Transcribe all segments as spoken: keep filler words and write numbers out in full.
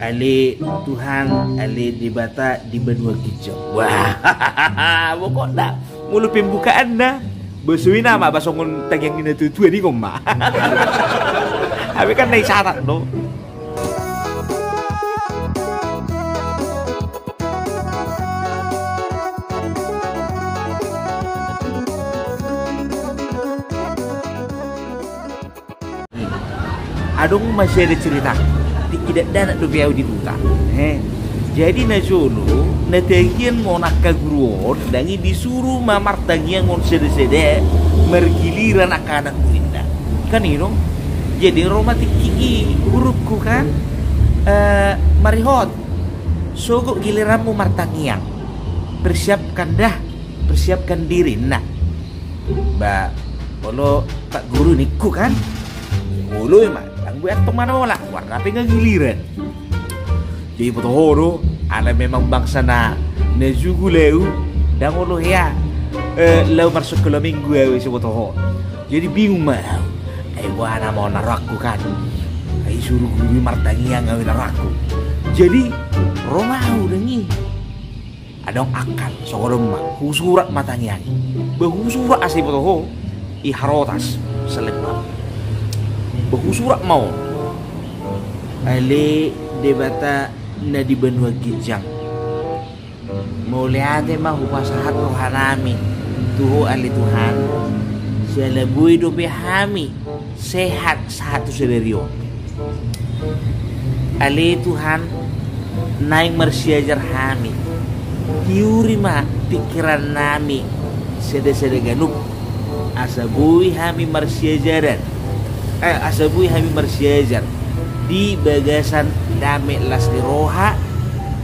Ale Tuhan, ale Debata di banua ginjang. Wah, pokokna molo pembukaanna, boso i nama ba songon tangiang ni natuatua i, ninna ma. Hape kan na i sarat do. Adong ma sada cerita, tingki dakdanak dope au di huta. He. Jadi na jolo, na tagian ma on angka guru on, dang i, disuru ma martangiang on sada-sada, margiliran angka anak murinna. Kan i do. Jadi ro ma tingki i gurungku kan, eh, marihot. Sogot giliranmu martangiang. Persiapkan dah, persiapkan diri, ninna. Ba, olo, Pak Guru, ningku kan. Olo ma, dang boi antong manolak, goarna pe nga giliran. Jadi boto ho do, ala memang bangsa na, na jugul au, dang olo hea, eh, laho marsekolah minggu au, ise boto ho. Jadi bingung ma au. Ai boha nama on, ninna rohangku kan. Ai suru guru i martangiang au, ninna rohangku. Jadi ro ma au, dang i. Adong akal, songon on ma, husurat ma tangiang i. Ba husurat asa diboto ho, i harotas, selek ma. Ba husurat ma on. Ale Debata na di banua ginjang, mauliate ma hupasahat rohanami tu Ho, ale Tuhan. Siala boi dope hami sehat sahat tu sadari on. Ale Tuhan, naeng marsiajar hami. Tiuri ma pingkirannami sada-sada ganup, asa boi hami marsiajaran, eh, asa boi hami marsiajar di bagasan dame las ni roha,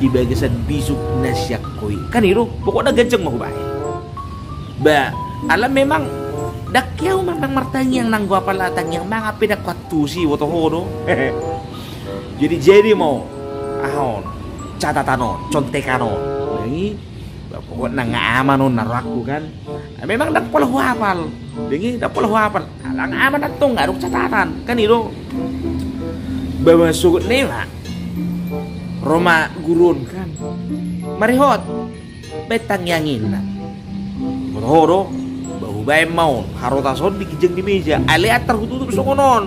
di bagasan bisuk na sian Ho i. Kan i do, pokokna ganjang ma hubaen. Ba, ala memang dang ke au memang martangiang, nanggo apala tangiang mangan pe dang huantusi, boto ho do. Jadi, jadi ma on, aha on, catatan on, contekan on. Dang i, ba, pokokna nga aman on, ninna rohangku kan. Memang dang pola huapal. Dang i, dang pola huapal. Ala nga aman antong, nga adong catatan. Kan i do. Ba, ba, sogot ni ma. Ro ma guru on kan. Marihot. Baen tangiang i, ninna. Boto ho do, ba hubaen ma on, harotas on di ginjang ni meja, alai antar hututup songon on.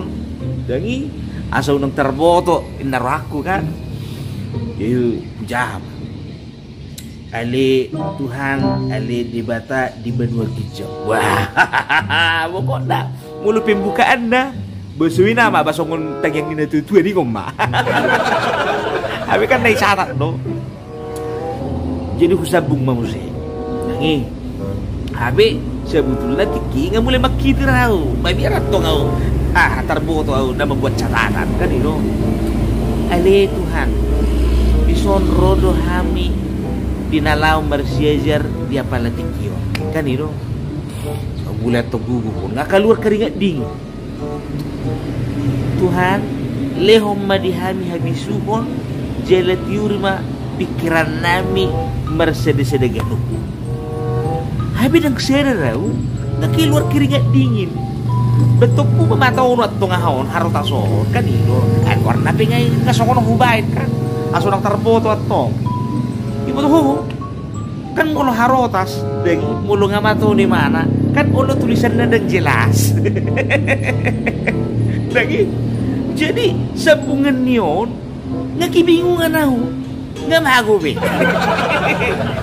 Dang i, asa unang tarboto, ninna rohangku kan. Jadi hujaha ma. Ale Tuhan, ale Debata di banua ginjang. Wah, pokokna molo pembukaanna, boso i nama ba songon tangiang ni natuatua i, ninna ma. Hape kan na i sarat do. Jadi husambung ma muse. Dang i. Hape sabutulna tingki i nga mulai mangkitir au. Mabiar antong au. Ah, tarboto au na mambuat catatan, kan i do. Ale Tuhan, dison ro do hami di na laho marsiajar di apala tingki on. Kan i do. Mulai antong gugup on, nga kaluar karingat dingin. Tuhan, lehon ma di hami habisuhon, jala tiuri ma pingkirannami marsadasada ganup. Hape dang sadar au, nga keluar keringat dingin. Ba tongtong ma mata on antong, aha on, harotas on, kan i do. Ai goarna pe nga i, nga songon on hubaen kan. Asa unang tarboto antong. Iboto ho. Kan molo harotas, dang i, molo nga mata on imana, kan olo tulisanna dang jelas. Dang i. Jadi sambungan ni on nga kebingungan au. Nga mago be.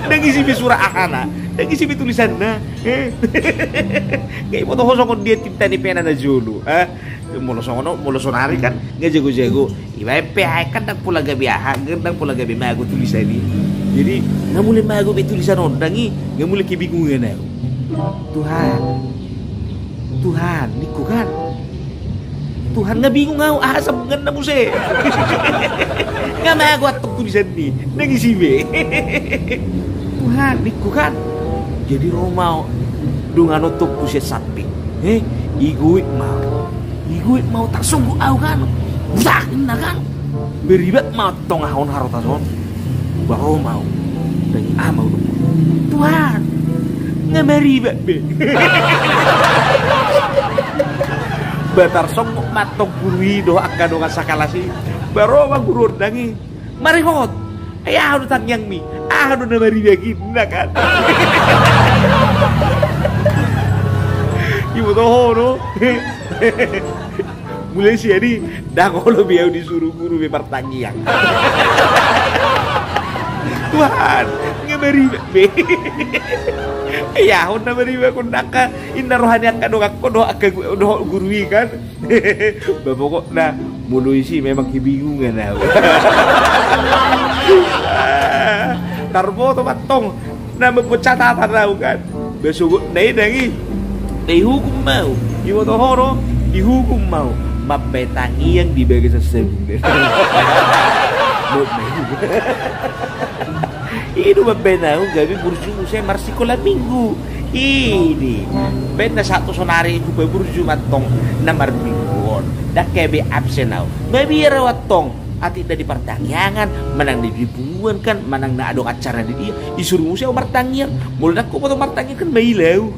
Dang isi be surat ahana, dang isi be tulisanna. Nga iboto ho songon dia tinta ni pena na jolo, ha? Molo songon on, molo sonari kan nga jagojago. Ibaen pe aek kan dang pola gabe aha, dang pola gabe mago tulisan i. Jadi nga mulai mago be tulisan on, dang i, nga mulai kebingungan au. Tuhan, Tuhan, ningku kan. Tuhan, nga bingung au, aha sambunganna muse. Nga mago antong tulisan i, dang isi be. Tuhan, ningku kan. Jadi ro ma dongan ontongku sian samping. Eh, igoit ma au. Igoit ma au, tarsonggot au kan. Butak, ninna kan. Beribat ma antong, aha on, harotas on. Ba ro ma au. Dang i, aha ma au do. Tuhan, nga maribat be. Ba tarsonggot ma antong guru i dohot angka dongan sakalas i. Ba ro ma guru on, dang i. Marihot. Ai aha do tangiangmi? Aha do na maribak inna kan? Iboto ho do. Mulai sian i, ndang olo be au disuru guru be martangiang. Tuhan, nga maribak be. Ai aha on na maribak on angka inna roha ni angka donganko dohot angka gu-, dohot guru i kan. Ba pokokna molo isi memang kebingungan au. Tarboto mantong na mambuat catatan au kan. Ba sogot na inang i. Dihukum ma au. Iboto ho do, dihukum ma au. Mambaen tangiang di bagasan sabun. Mambaen. I do mambaen au gabe burju muse marsikola minggu. I do. Baen na sahat tu sonari hupaburju mantong na marminggu on. Ndang gabe absen au. Mabiar au antong. Atik na di partangiangan, manang na di punguan kan, manang na adong acara di dia, disuru muse au martangiang. Molo ndang huboto martangiang kan maila au.